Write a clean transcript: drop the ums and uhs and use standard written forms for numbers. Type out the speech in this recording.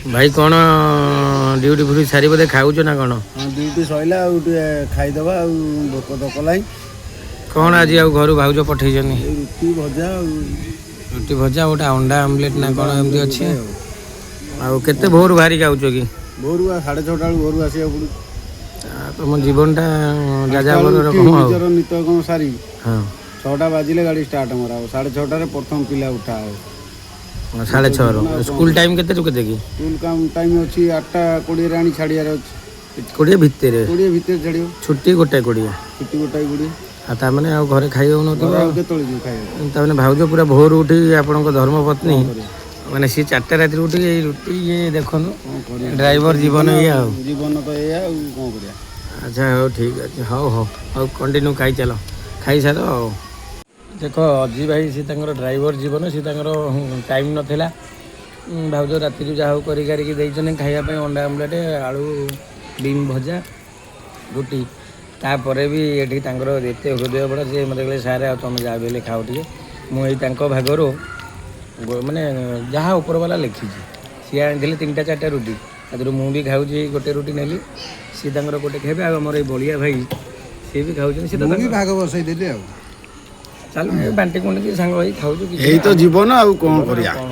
ଭାଇ, କ'ଣ ଡ୍ୟୁଟି ଫ୍ୟୁଟି ସାରି ବୋଧେ ଖାଉଛ ନା କ'ଣ? ହଁ, ଡ୍ୟୁଟି ସରିଲା ଆଉ ଟିକେ ଖାଇଦେବା ଆଉ, ଭୋକ ତ କଲାଇଁ। କ'ଣ ଆଜି ଆଉ ଘରୁ ଭାଉଜ ପଠେଇଛନ୍ତି? ଏଇ ରୁଟି ଭଜା ଆଉ। ରୁଟି ଭଜା, ଗୋଟେ ଅଣ୍ଡା ଆମଲେଟ୍ ନା କ'ଣ ଏମିତି ଅଛି। ଆଉ କେତେ ଭୋରୁ ବାହାରିକି ଆଉଛ କି? ଭୋରୁ 6:30 ବେଳକୁ ଘରୁ ଆସିବାକୁ ପଡୁଛି। ତମ ଜୀବନଟା ଯାଯାବର ରକମ ଆଉ। ନିଜର ନିତ୍ୟ କର୍ମ ସାରି 6ଟା ବାଜିଲେ ଗାଡ଼ି ଷ୍ଟାର୍ଟ ମରା ଆଉ 6:30ରେ ପ୍ରଥମ ପିଲା ଉଠା ଆଉ। 6:30ରୁ। ସ୍କୁଲ ଟାଇମ୍ କେତେରୁ କେତେ କି? ସ୍କୁଲ କାମ ଟାଇମ୍ ଅଛି 8:20ରେ ଆଣି ଛାଡ଼ିବାର ଅଛି। 20 ଭିତରେ? 20 ଭିତରେ ଛାଡ଼ିବ। ଛୁଟି 1:20? ଛୁଟି 1:20। ଆଉ ତାମାନେ ଆଉ ଘରେ ଖାଇ ହେଉନଥିବ? ଘରେ ଆଉ କେତେବେଳେ ଯିବୁ ଖାଇବାକୁ? ତାମାନେ ଭାଉଜ ପୁରା ଭୋରୁ ଉଠି, ଆପଣଙ୍କ ଧର୍ମପତ୍ନୀ, ମାନେ ସିଏ 4ଟା ରାତିରୁ ଉଠିକି ଏଇ ରୁଟି ଇଏ ଦେଖନ୍ତୁ। କ'ଣ କରିବା? ଡ୍ରାଇଭର ଜୀବନ ଇଏ ଆଉ। ଜୀବନ ତ ଏଇଆ, ଆଉ କ'ଣ କରିବା? ଆଚ୍ଛା, ହଉ, ଠିକ୍ ଅଛି। ହଉ ହଉ ହଉ, କଣ୍ଟିନ୍ୟୁ ଖାଇ ଚାଲ, ଖାଇସାର। ଆଉ ଦେଖ ଅଜି ଭାଇ, ସେ ତାଙ୍କର ଡ୍ରାଇଭର ଜୀବନ, ସେ ତାଙ୍କର ଟାଇମ୍ ନଥିଲା। ଭାଉଜ ରାତିରୁ ଯାହା ହଉ କରି କାରିକି ଦେଇଛନ୍ତି ଖାଇବା ପାଇଁ, ଅଣ୍ଡା ଆମଲେଟ୍, ଆଳୁ ବିମ୍ ଭଜା, ରୁଟି। ତାପରେ ବି ଏଠି ତାଙ୍କର ଏତେ ହୃଦୟ ବଡ଼, ସେ ମୋତେ କହିଲେ, "ସାର୍, ଆଉ ତୁମେ ଯାହା ବି ହେଲେ ଖାଅ ଟିକେ।" ମୁଁ ଏଇ ତାଙ୍କ ଭାଗରୁ ମାନେ ଯାହା ଉପରବାଲା ଲେଖିଛି, ସିଏ ଆଣିଥିଲେ ତିନିଟା ଚାରିଟା ରୁଟି, ତାଦେହରୁ ମୁଁ ବି ଖାଉଛି, ଗୋଟେ ରୁଟି ନେଲି, ସିଏ ତାଙ୍କର ଗୋଟେ ଖାଇବେ। ଆଉ ଆମର ଏଇ ବଳିଆ ଭାଇ, ସିଏ ବି ଖାଉଛନ୍ତି। ସେ ତ ମୁଁ ବି ଭାଗ ବସେଇ ଦେଲି ଆଉ। ଚାଲୁ, ବାଣ୍ଟି କୁଣ୍ଟିକି ସାଙ୍ଗ ହେଇ ଖାଉଛୁ କିଛି। ଏଇ ତ ଜୀବନ, ଆଉ କ'ଣ କରିବା? କ'ଣ